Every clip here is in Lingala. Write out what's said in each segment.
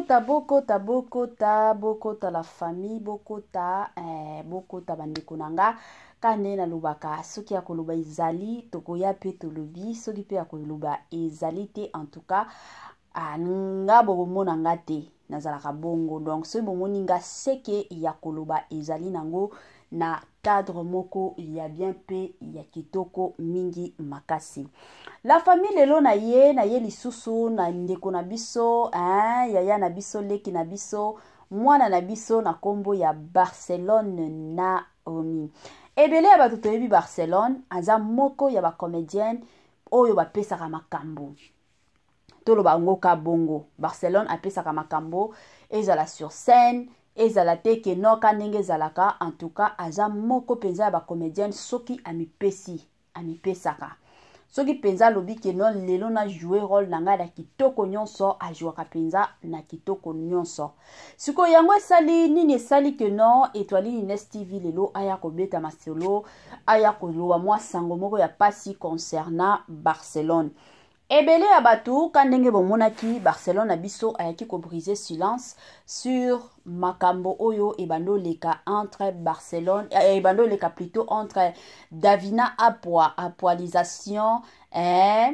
Bokota bokota bokota bokota la famille bokota eh, bokota bandeko na nga ka nde nalobaka soki ya koloba ezali tokoya mpe tolobi soki mpe ya koloba ezali te en tout cas ah, nga bokomona nga te nazalaka bongo donc soki bomoni nga seke ya koloba ezali nango na cadre moko ya bien mpe ya kitoko mingi makasi la famille lelo na ye na ye lisusu na ndeko na biso hein, yaya na biso leki na biso mwana na biso na nkombo ya barcelone naomi ebele ya bato toyebi barcelone aza moko ya bacomédienne oyo bapesaka makambo toloba yango ka bongo barcelone apesaka makambo ezala sur scène ezala te ke noka ndenge ezalaka en tout cas aza moko mpenza ya bacomédienne soki amipesi amipesaka soki mpenza alobi ke no lelo na joue role na ngai na kitoko nyonso ajouaka mpenza na kitoko nyonso sikoyo yango esali nini esali ke no etoile ines tv lelo aya kobeta masolo aya koloba mwa sango moko ya pasi concernant barcelone Ebele ya bato ka ndenge bomonaki Barcelone na biso ayaki ko briser silence sur makambo oyo ebandi oleka entre Barcelone eh, ebandi oleka plutôt entre Davina Apwa apoalisation eh,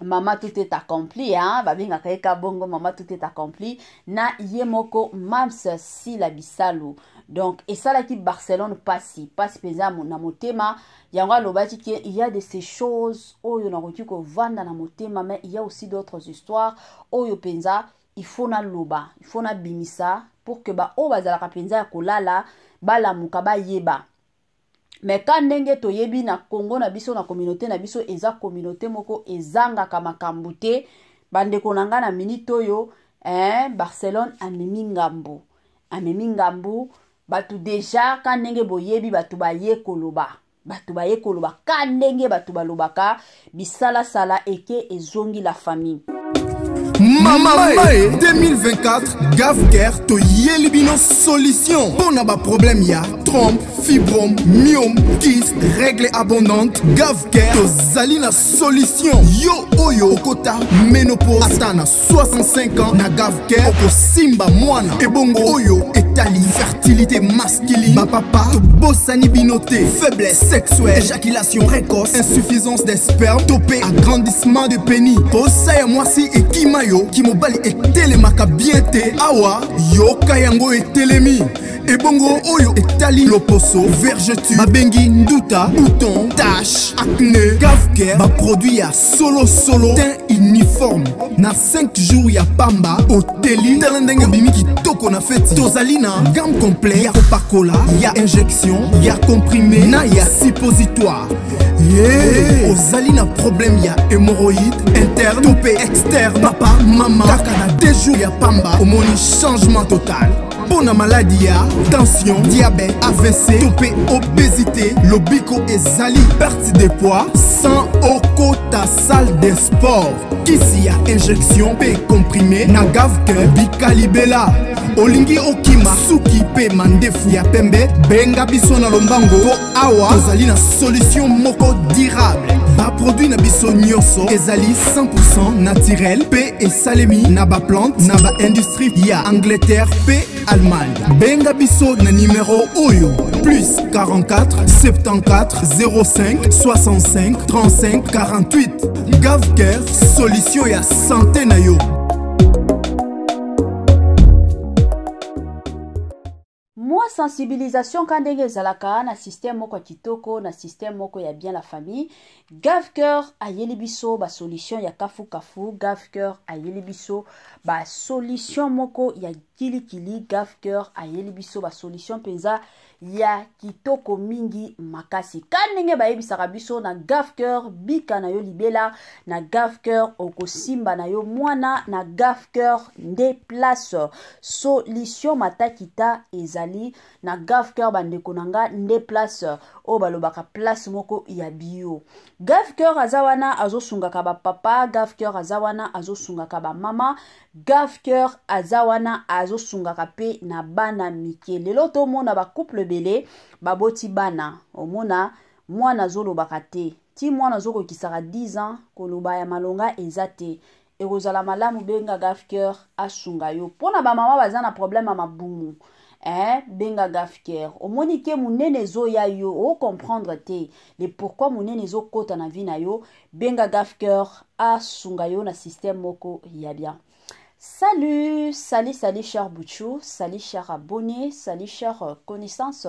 mama tout est accompli hein? babengaka ye ka bongo mama tout est accompli na ye moko mams sila bisalu donc esalaki barcelone pasi pasi mpenza na motema yango alobaki ke il y a de ces choses oyo nakoki kovanda na motema mais il y a aussi d'autres histoires oyo mpenza il faut naloba il faut nabimisa pour que baoyo bazalaka mpenza ya kolala balamuka bayeba me ka ndenge toyebi na congo na biso na communauté na biso eza communauté moko ezangaka makambo te bandeko na ngai na minute oyo eh, barcelone amemi ngambo amemi ngambo bato deja ka ndenge boyebi bato baye koloba bato baye koloba ka ndenge bato balobaka bisalasala eke ezongi la famille mama mae 2024 gafker toyeli bino solution mpo na baproblème ya trompe fibrome myome kyste règle abondante gafker tozali na solution yo oyo okota ménopause ata na 65 ans na gavcare okosimba mwana ebongo oyo etali fertilité masculine bapapa tobosani bino te faiblesse sexuelle éjaculation précoce insuffisance des sperme to mpe agrandissement de pénis posa ya mwasi ekima yo kimobali etelemaka bien te awa yoka yango etelemi ebongo oyo etali loposo vergeture babengi nduta bouton tache acne gafcare baproduit ya solosolo teint uniforme na 5 jours ya pamba oteli tala ndenge obimi kitoko na feti tozali na gamme complet ya kopakola ya injection ya comprime na ya suppositoire yeah. ozali na problème ya hémorroïde interne to mpe externe papa mama kaka na 2 jours ya pamba omoni changement total mpo na maladi ya tension diabète avc to mpe obésité lobiko ezali perte de poids sans okota salle de sport kisi ya injection mpe comprime na gavke bikalibela olingi okima suki mpe mandefu ya pembe benga biso na lombango mpo awa tozali na solution moko durable baproduit na biso nyonso ezali 100 naturel mpe esalemi na baplante na baindustrie ya angleterre mpe allemagne benga biso na nimero oyo plus 44 74 05 65 35 48 gavcare solution ya sante na yo mwa sensibilisation ka ndenge ezalaka na système moko ya kitoko na système moko ya bien la famille gavcœur ayeli biso basolution ya kafukafu gavcœur ayeli biso basolution moko ya kilikili gavcœur ayeli biso basolution mpenza ya kitoko mingi makasi ka ndenge bayebisaka biso na gavcœur bika na yo libela na gavcœur okosimba na yo mwana na gavcœur nde place solution matakita ezali na gavcœur bandeko na nga nde place oyo balobaka place moko ya bio gavcœur aza wana azosungaka bapapa gavcœur aza wana azosungaka bamama gavcœur aza wana azosungaka mpe na bana mike lelo tomona bacouple ebele baboti bana omona mwana azolobaka te ti mwana azokokisaka 10 ans koloba ya malonga eza te Ekozala malamu benga Gafcare asunga yo. Pona ba mama baza na problème ya mabumu, eh, benga Gafcare. Omoni ke munene ezoya yo, o comprendre te le pourquoi munene ezokota na vie na yo, benga Gafcare asunga yo na système moko ya bien. Salut, salut, salut cher Bouchou, salut cher abonné, salut cher connaissance,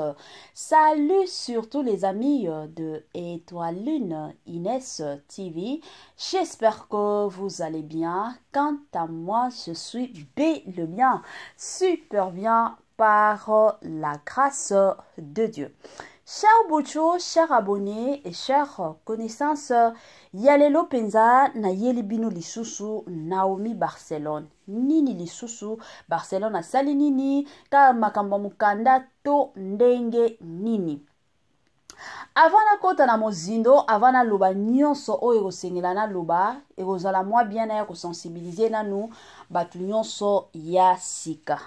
salut surtout les amis de Étoile Lune Inès TV. J'espère que vous allez bien. Quant à moi, je suis bel et bien, super bien par la grâce de Dieu. Cher Bouchou, cher abonné et chère connaissance, ya lelo penza na yeli bino lisusu Naomi Barcelone. Nini lisusu Barcelone asali nini ka makambo mukanda to ndenge nini? Avant nakota na mozindo, avant naloba nyonso oyo ekosengela naloba, ekozala mwa bien na ya kosensibiliser nanu bato nyonso ya sika.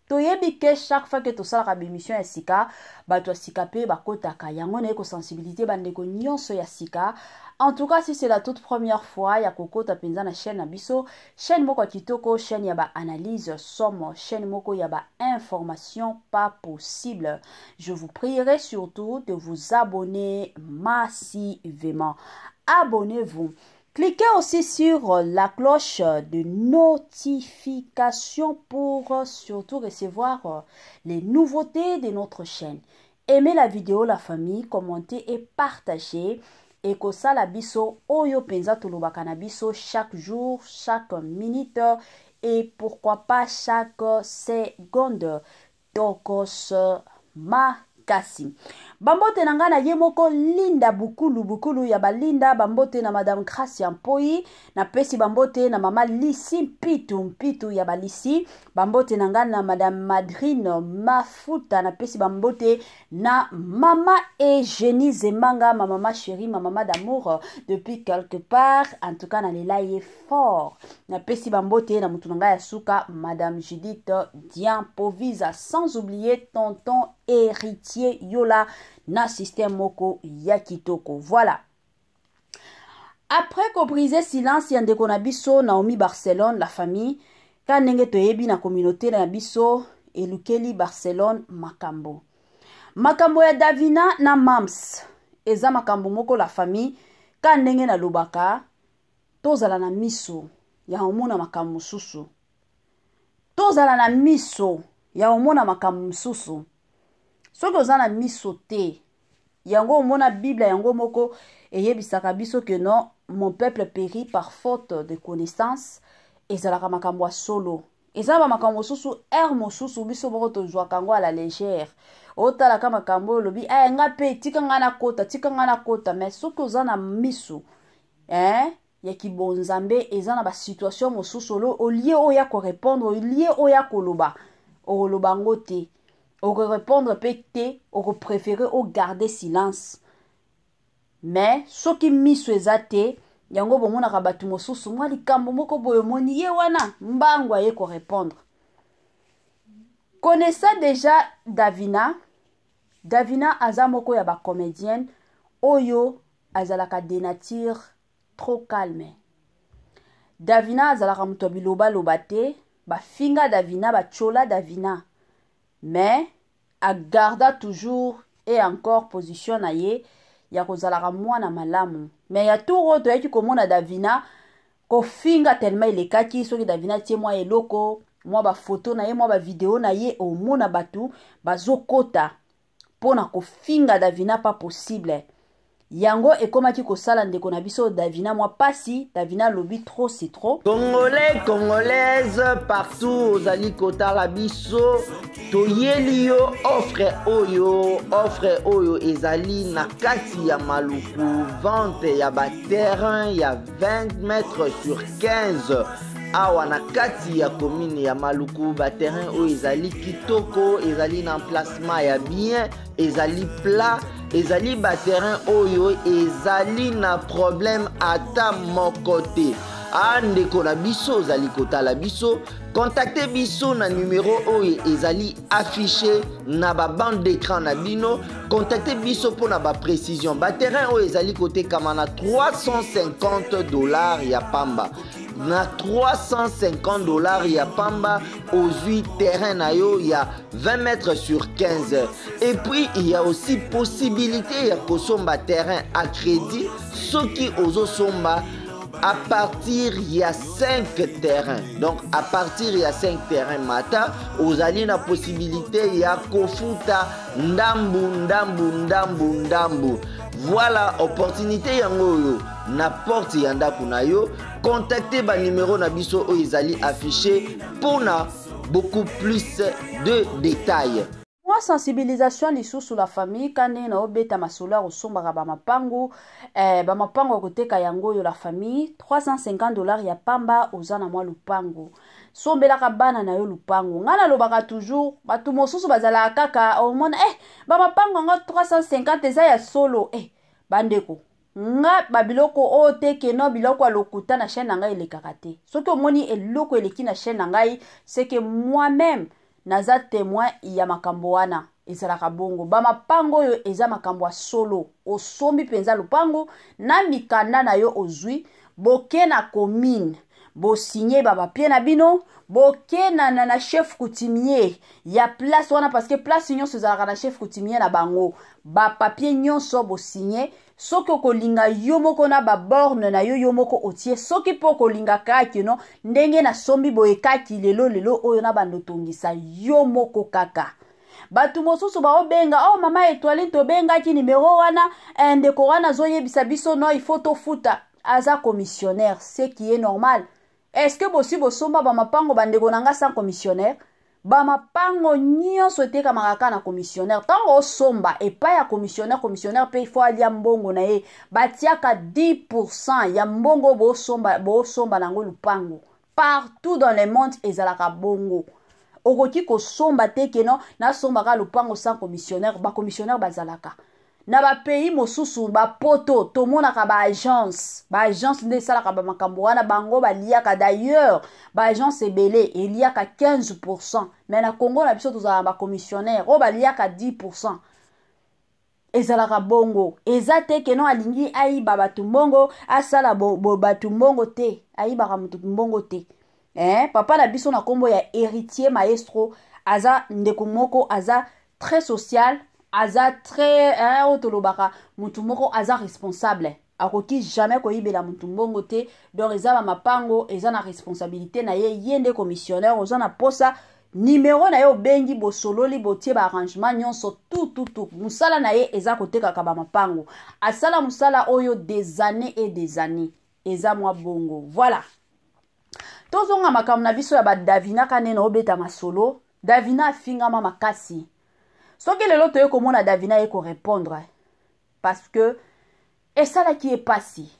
Toyebi ke chaque fois que tosalaka ba émission ya sika, bato ya sika pe bakotaka. Yango na ekosensibiliser bandeko nyonso ya sika. En tout cas, si c'est la toute première fois ya kokota penza na chaîne na biso, chaîne moko ya kitoko, chaîne ya ba analyse somo, chaîne moko ya ba information pas possible. Je vous prierai surtout de vous abonner massivement. Abonnez-vous. Cliquez aussi sur la cloche de notification pour surtout recevoir les nouveautés de notre chaîne. Aimez la vidéo, la famille, commentez et partagez. Et kosala biso oyo penza tolobaka na biso chaque jour, chaque minute et pourquoi pas chaque seconde. Tokos makasi. Bambote na nga na ye moko Linda Bukulu, Bukulu ya balinda, bambote na Madame Gracia Mpoi, na pesi bambote na Mama Lisi Mpitu, Mpitu ya balisi, bambote na nga na Madame Madrine Mafuta, na pesi bambote na Mama Eugénie Zemanga, ma maman chérie, ma maman d'amour depuis quelque part, en tout cas na lela ye fort. Na pesi bambote na mutu na nga ya suka Madame Judith Diampovisa, sans oublier tonton Héritier Yola na système moko ya kitoko. Voilà. Après ko briser silence ya ndeko na biso Naomi Barcelone, la famille, ka ndenge toyebi na communauté na biso elukeli Barcelone makambo. Makambo ya Davina na Mams eza makambo moko la famille, ka ndenge na lobaka tozala na miso ya omona makambo mosusu. Tozala na miso ya omona makambo mosusu. Soki oza na miso te, yango omona Bible yango moko eyebisaka biso que non, mon peuple périt par faute de connaissance, ezalaka makambo ya solo. Eza ba makambo mosusu, heure mosusu biso moko tozwaka yango à la légère. Otalaka makambo oyo olobi, eh, nga pe tika nga nakota, tika nga nakota, mais soki oza na miso, hein, ya kibonzambe, eza na ba situation mosusu au lieu oya ko répondre, au lieu oya koloba, okoloba ngo te, oko répondre pe te, oko préférer o garder silence. Mais soki miso eza te, yango bomonaka bato mosusu mwa likambo moko boye omoni ye wana mbangu aye ko répondre. Connaissant déjà Davina, Davina aza moko ya ba comédienne oyo azalaka de nature trop calme. Davina azalaka moto ya biloba loba te, ba finga Davina, ba tchola Davina, mais a garda toujours et encore position na ye ya kozalaka mwana malamu. Mais ya tour oyo toyaki komona Davina kofinga tellement elekaki, soki Davina tie mwa eloko, mwa ba photo na ye, mwa ba video na ye, omona bato bazokota mpona kofinga Davina pas possible. Yango ekomaki kosala ndeko na biso Davina mwa pasi. Davina alobi trop c'est trop. Congolais, Congolaise, partout ozali kotala biso, toyeli yo offre oyo, offre oyo ezali na kati ya Maluku, vente ya ba terrain ya 20 mètres sur 15 awa na kati ya commune ya Maluku. Ba terrain oyo ezali kitoko, ezali na emplacement ya bien, ezali plat, ezali ba terrain oyo ezali na problème ata moko te. A ndeko na biso ozali kotala biso, contacte biso na numéro oyo ezali affiché na ba bande d'écran na bino. Contacte biso mpona ba précision. Ba terrain oyo ezali kotekama na 350 $ ya pamba. Na 350 $ ya pamba, ozwi terrain na yo ya 20 mètres sur 15. Et puis il y a aussi possibilité ya kosomba terrain à crédit soki ozosomba à partir ya 5 terrains. Donc à partir ya 5 terrains mata, ozali na possibilité ya kofuta ndambu ndambu ndambu ndambu. Voilà opportunité yango oyo na porte ya ndako na yo. Contacte banimero na biso oyo ezali affiché mpona beaucoup plus de détails. Mwa sensibilisation lisusu, la famille. Ka ndenge na obeta masolo ya kosombaka bamapangu, bamapangu ya koteka yango oyo, la famille, 350 $ ya pamba, oza na mwa lupangu. Sombelaka bana na yo lupangu. Ngai nalobaka toujours, bato mosusu bazalaka kaka omona bamapangu yango 350 eza ya solo. Bandeko, nga babiloko oyo te keno biloko ya lokuta na chaîne na ngai elekaka te. Soki omoni eloko eleki na chaîne na ngai, c'est que moi-même naza témoin ya makambo wana. Ezalaka bongo. Bamapango oyo eza makambo ya solo. Osombi mpenza lupango na mikanda na yo, ozwi, boke na commune, bosinye bapapier na bino, boke na chef coutumier ya place wana, parce que place nyonso ezalaka na chef coutumier na bango. Bapapier nyonso bosinye. Soki okolinga yo moko na baborne na yo, yo moko otie. Soki mpo okolinga kaki no ndenge nasombi boye kaki lelo lelo oyo na bando tongisa yo moko kaka. Bato mosusu baobenga: "Oh, mama Etoiline, tobengaki nimero wana, ndeko wana azoyebisa biso no il faut tofuta." Aza commissionnaire, ce qui est normal. Est ce que bosi bosomba bamapango, bandeko na nga, sans commissionnaire? Bamapango nyonso etekamaka kaka na commissionnaire. Ntango osomba epai ya commissionnaire, commissionnaire mpe ifo alia mbongo na ye. Batiaka 10 ya mbongo bosomba, bosomba nango lupango. Partout dans le monde ezalaka bongo. Okoki kosomba te keno nasombaka lupango sans commissionnaire. Bacommissionnaire bazalaka na bapays mosusu, bapoto tomonaka baagence. Baagence nde esalaka bamakambo wana, bango baliaka. D'ailleurs baagence ebele eliaka 15, mais na Congo na biso tozalaka bacommissionnaire oyo baliaka 10. Ezalaka bongo. Eza te keno alingi ayiba bato mbongo, asala bo bato mbongo te. Ayibaka moto mbongo te. Papa na biso na nkombo ya Héritier Maestro aza ndeko moko aza très social, aza très oyo tolobaka motu moko aza responsable, akoki jamais koyibela motu mbongo te. Donc eza bamapango, eza na responsabilité na ye. Ye nde commissionnaire. Oza na posa nimero na ye, obengi, bosololi, botie baarrangement nyonso, tout tout tout. Mosala na ye eza kotekaka bamapango. Asala mosala oyo des années et des années. Eza mwa bongo. Voilà, tozonga makambo na biso ya badavina. Ka nene obeta masolo, Davina afingama makasi. Soki lelo toye komona Davina ye korépondre, parce que esalaki ye pasi.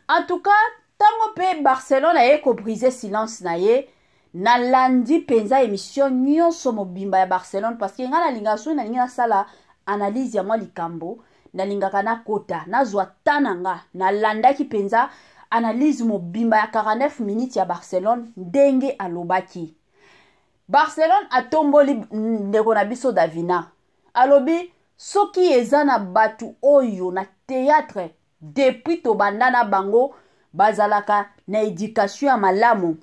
En tout cas, ntango mpe Barcelone aye kobrise silence na ye, nalandi mpenza émission nyonso mobimba ya Barcelone, parce que ngai nalingaka, soki nalingi nasala analyse ya mwa likambo, nalingaka nakota, nazwa ta na nga. Nalandaki mpenza analyse mobimba ya 49 minutes ya Barcelone. Ndenge alobaki, Barcelone atomboli ndeko na biso Davina. Alobi soki eza na bato oyo na théâtre depuis tobanda na bango bazalaka na éducation ya malamu,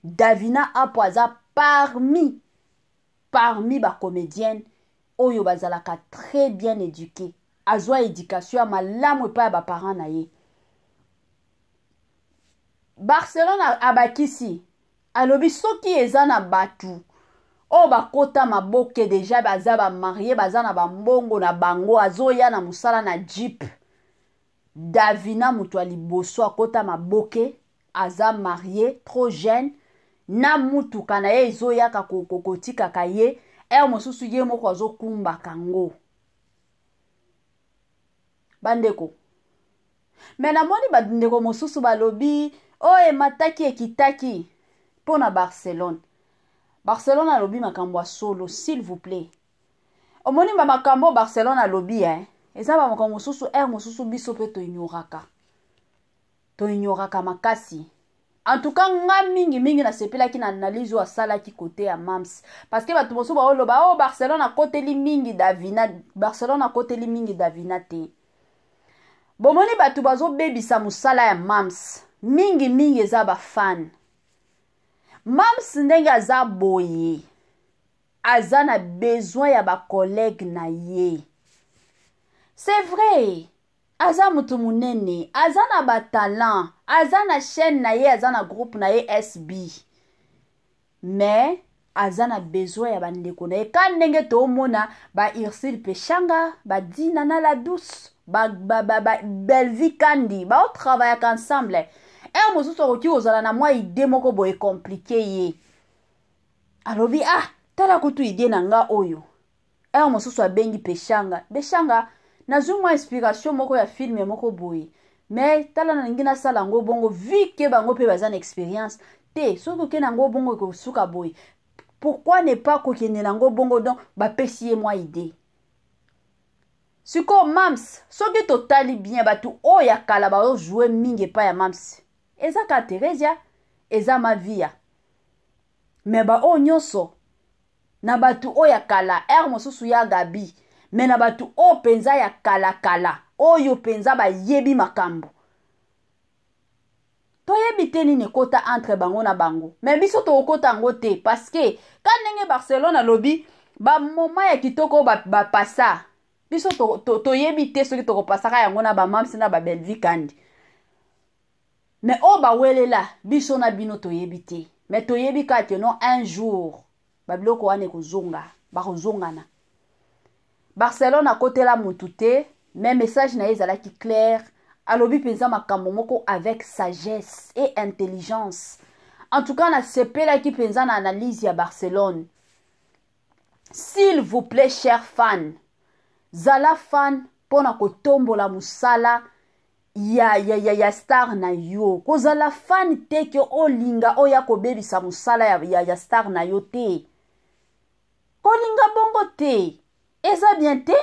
Davina apo aza parmi bacomédienne oyo bazalaka très bien éduqué. Azwa éducation ya malamu epai ya baparent na ye. Barcelone abakisi, alobi soki eza na bato oyo bakota maboke déjà, baza bamarie, baza na bambongo na bango, azoya na mosala na jeep, Davina moto ya liboso akota maboke, aza marie trop jeune, na mutuka na ye ezoyaka kotikaka ye ere mosusu, ye moko azokumbaka ngo. Bandeko, me namoni bandeko mosusu balobi oyo emataki ekitaki mpo na Barcelone. Barcelone alobi makambo ya solo. S'il vous plaît, omoni bamakambo Barcelone alobi, eza bamakambo mosusu ere mosusu biso mpe toignoraka, toignoraka makasi. En tout cas, nga mingimingi nasepelaki na analyse oyo asalaki kote ya mams, parce que bato mosusu baoloba: "O oh, Barcelone akoteli mingi Davina." Barcelone akoteli mingi Davina te. Bomoni bato bazobebisa mosala ya mams. Mingi mingi eza ba fan. Mams ndenge aza boye aza na besoin ya ba collègue na ye. C'est vrai, aza mutu munene, aza na ba talent, aza na chaîne na ye, aza na groupe na ye SB. Mais aza na besoin ya bandeko na ye ka ndenge toomona ba Ursule Peshanga, ba Dina na la douce, ba, ba, ba, ba Bellevue Kandi, baotravaillaka ensemble. Heure mosusu akoki kozala na mwa idée moko boye compliqué ye. Alobi ah, tala kutu idée na nga oyo. Heure mosusu abengi Peshanga, Peshanga nazwi mwa inspiration moko ya film moko boye. Mais tala nalingi nasala yango bongo vu que bango mpe baza na experience te, soki okende yango bongo ekosuka boye. Pourquoi ne pas kokende nango bongo? Donc bapesi ye mwa idée. Sikoyo Mams, soki totali bien bato oyo ya kala bazojoue mingi epai ya Mams, eza ka Theresia, eza Mavia. Mais baoyo nyonso na bato oyo ya kala, heure mosusu ya Gabi, mais na bato oyo mpenza ya kala kala, oyo mpenza bayebi makambo, toyebi te nini ekota entre bango na bango. Mais biso tokokota yango te, parce que ka ndenge Barcelone alobi bamoma ya kitoko oyo bapasa, biso toyebi te soki tokopasaka yango na bamamsi na babelvi kandi. Mais oyo bawelela biso na bino toyebi te, mais toyebi kaka ke non, un jour babiloko wana ekozonga, bakozongana. Barcelone akotela mutu te, mais message na ye ezalaki clair. Alobi mpenza makambo moko avec sagesse et intelligence. En tout cas nasepelaki mpenza na analyse ya Barcelone. S'il vous plaît, cher fan, zala fan mpona kotombola mosala ya star na yo. Kozala fan te ke olinga oya kobebisa mosala ya star na yo te. Kolinga bongo te, eza bien te.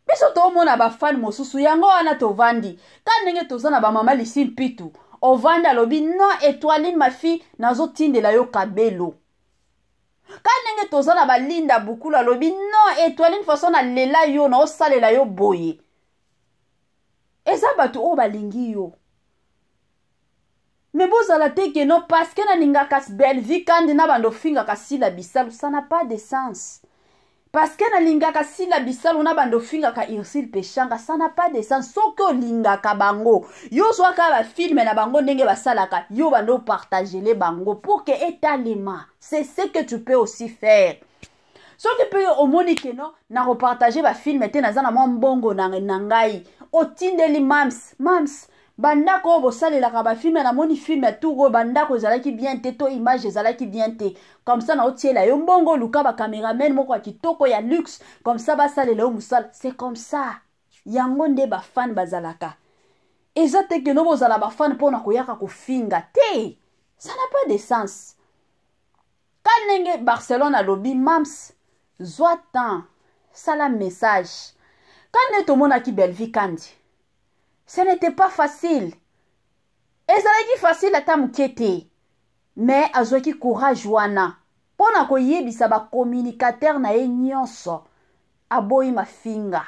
Biso tomona bafan mosusu yango wana tovandi ka ndenge toza na bamama Lisi Mpitu, ovandi alobi non, Etoiline ma fille, nazotindela yo kabelo. Ka ndenge toza na balinda Bukulu, alobi non, Etoiline, façon nalela yo, naosalela yo boye. Eza bato oyo balingi yo. Me bozala te ke non, parce que nalingaka Bellevue Kandi na bando ofingaka Sila Bisalu, ça n'a pas de sens. Parce que nalingaka Sila Bisalu na bando ofingaka Ursule Peshanga, ça n'a pas de sens. Soki olingaka bango, yo zwaka ba film na bango ndenge basalaka, yo bando partagele bango pour que etalema. C'est ce que tu peux aussi faire. Soki mpe omoni ke non, nakopartage bafilme te, naza na mwa mbongo na ngai, otindeli Mams, Mams, bandako oyo bosalelaka bafilme, namoni filme ya tour oyo bandako ezalaki bien te, to image ezalaki bien te, comme ça naotiela yo mbongo, luka bacameraman moko ya kitoko ya luxe, comme ça basalela yo mosala. C'est comme ça yango nde bafan bazalaka. Eza te ke no bozala bafan mpona koyaka kofinga te, ça n'a pas de sens. Ka ndenge Barcelone alobi, Mams, zwa temps, sala message. Ka nde tomonaki Bellevue Kandi, ce n'était pas facile, ezalaki facile ata moke te, mais azwaki courage wana mpo na koyebisa bacommunicateur na ye nyonso. Aboyi mafinga,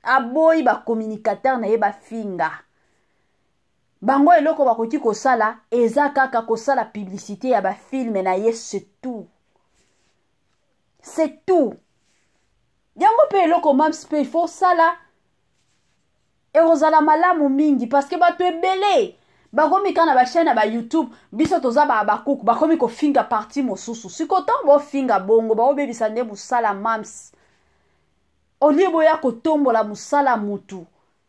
aboyi bacommunicateur na ye bafinga bango. Eloko bakoki kosala eza kaka kosala publicité ya bafilme na ye, c'est tout, c'est tout. Yango mpe eloko Mams mpe il faut sala, ekozala malamu mingi, parce que bato ebele bakomi kaka na bachaîne ya bayoutube. Biso toza bakuku, bakomi kofinga parti mosusu. Sikoyo ntango bofinga bongo, baobebisa nde mosala Mams, olie boya kotombola mosala mutu.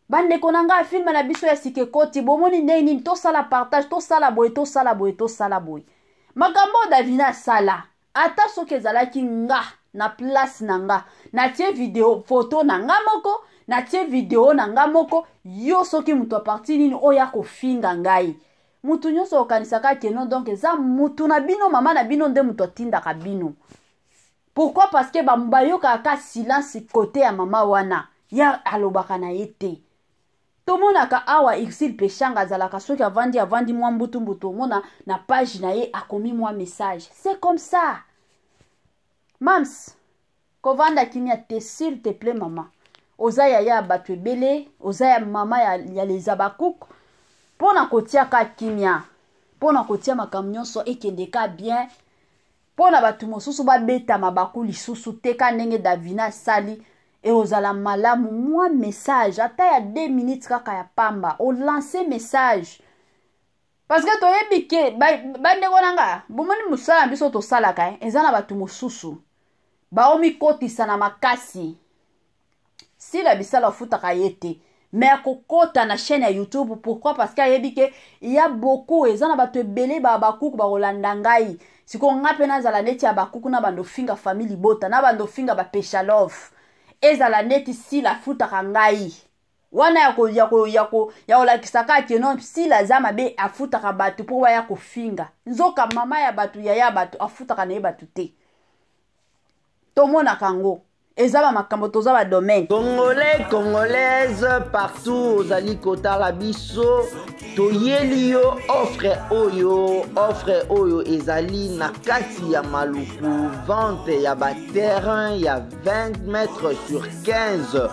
Bandeko na ngai, filme na biso ya sika ekoti, bomoni ndenge nini? Tosala partage, tosala boye, tosala boye, tosala boye. Makambo oyo Davina asala, ata soki ezalaki nga na place na nga, natie video foto na nga moko, natie video na nga moko, yo soki moto aparti nini oyo akofinga ngai, mutu nyonso okanisaka ke non, donc eza mutu na bino, mama na bino nde moto atindaka bino. Pourquoi? Parce que bayokaka ka silence kote ya mama wana, ya alobaka na ye te. Tomonaka awa Ursule Peshanga azalaka soki avandi, avandi mwa mbutu-mbutu, omona na page na ye akomi mwa message. C'est comme ça. Mams, kovanda kimia te, s'il te plaît mama. Oza yaya ya bato ebele, oza ya mama ya les Abakouk. Mpo na kotia ka kimia, mpo na kotia makambo nyonso ekende ka bien, mpo na bato mosusu babeta mabaku lisusu te ka ndenge Davina asali, ekozala malamu mwa message ata ya 2 minutes kaka ya pamba, olance message. Parce que toyebi ke bandeko na nga, bomoni mosala na biso tosalaka, eza na bato mosusu baomikotisa na makasi. Sila Bisala afutaka ye te, mais akokota na chaîne ya YouTube. Pourquoi? Parce que ayebi ke ya beaucoup, eza na bato ebele ba bakuku bakolanda ngai. Sikoyo nga mpe nazala neti ya bakuku na bando finga famille libota, na bando finga ba Peshalove, ezala neti Sila afutaka ngai wana ya kolakisa kaka ke non, Sila aza mabe, afutaka bato mpo baya kofinga. Nzoka mama ya bato, yaya bato, afutaka na ye bato te. Tomonaka yango eza bamakambo, toza badomaine. Congolais, Congolaise partout ozali kotala biso, toyeli yo offre oyo. Offre oyo ezali na kati ya Maluku, vente ya baterrain ya 20 mètres sur 15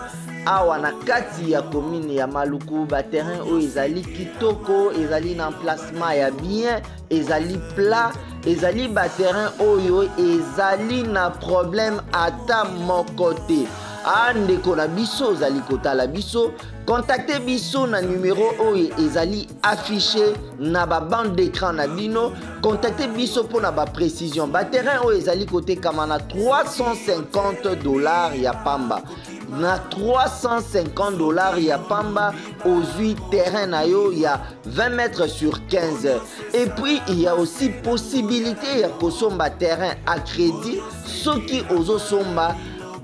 awa na kati ya commune ya Maluku. Baterrain oyo ezali kitoko, ezali na emplacement ya bien, ezali plat, ezali baterrain oyo ezali na problème ata moko te. A ndeko na biso ozali kotala biso, contacte biso na numero oyo ezali affiché na babande d'écran na bino. Contacte biso mpona baprécision. Baterrain oyo ezali kotekama na 350 $ ya pamba. Na 350 $ ya pamba, ozwi terrain na yo ya 20 mètres sur 15. Et puis il y a aussi possibilité ya kosomba terrain à crédit soki ozosomba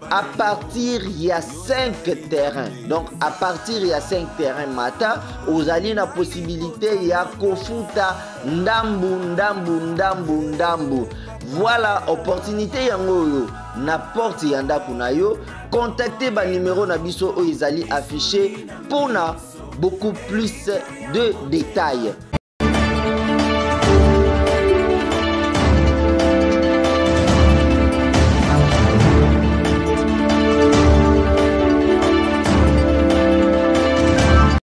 à partir ya 5 terrains. Donc à partir ya 5 terrains mata, ozali na possibilité ya kofuta ndambu ndambu ndambu ndambu. Voilà opportunité yango oyo na porte ya ndako na yo. Contacte banumero na biso oyo ezali affiché mpona beaucoup plus de détails.